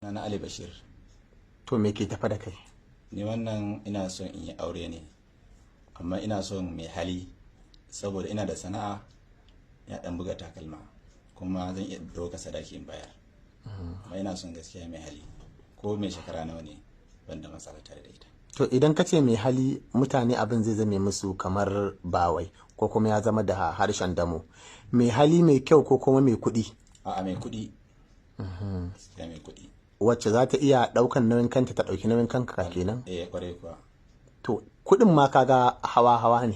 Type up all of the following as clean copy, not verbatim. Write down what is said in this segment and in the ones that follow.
Na Ali Bashir. To, me ke tafa da kai? Ni wannan ina son in yi aure ne, amma ina son mai hali saboda ina da sana'a, ya dan buga takalma, kuma zan iya ɗauka sadaki in bayar. Amma ina son gaskiya mai hali, ko mai shekara nawa ne, ban da matsala tare da ita. To, idan ka ce mai hali, mutane abin zai zame musu kamar bawai ko kuma ya zama da harshen damo. Mai hali mai kyau ko kuma mai kuɗi? A'a, mai kuɗi. Gaskiya mai kuɗi. Wacce za ta iya ɗaukan nauyin kanta ta ɗauki nauyin kanka kenan? Eh, kwarai kuwa. To, kuɗin ma kaga hawa-hawa ne.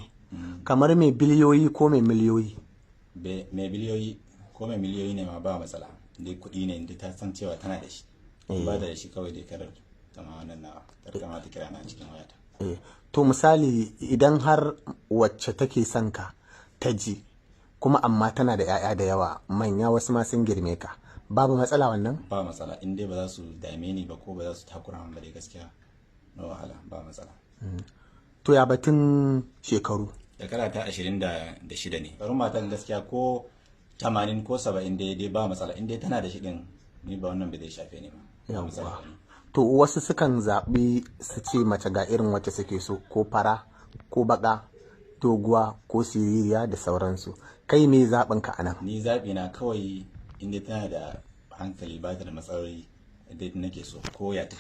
Kamar mai biliyoyi ko mai miliyoyi? Mai biliyoyi ko mai miliyoyi ne ma ba matsala. Dai kuɗi ne, inda ta san cewa tana da shi. Ba da shi kawai dai karar kama wannan nawa, kar kama ta kira na cikin wayata. Eh. To, misali idan har wacce take son ka ta ji, kuma amma tana da 'ya'ya da yawa manya, wasu ma sun girme ka, babu matsala wannan? Ba matsala, in dai ba za su dame ni ba ko ba za su takura min ba dai, gaskiya na wahala, ba matsala. To, ya batun shekaru? Shekara ta 26 ne. Shekarun matan gaskiya ko 80 ko 70 dai dai ba matsala, in dai tana da shi din, ni ba wannan ba zai shafe ni ba. Ba matsala Yawwa. ba ne. To, wasu sukan zaɓi su ce mace ga irin wacce suke so, ko fara ko baƙa, doguwa ko siririya da sauransu. Kai me zaɓin ka anan? Ni zaɓi na kawai in dai tana da hankali, ba ta da matsaloli dai nake so, ko ya take.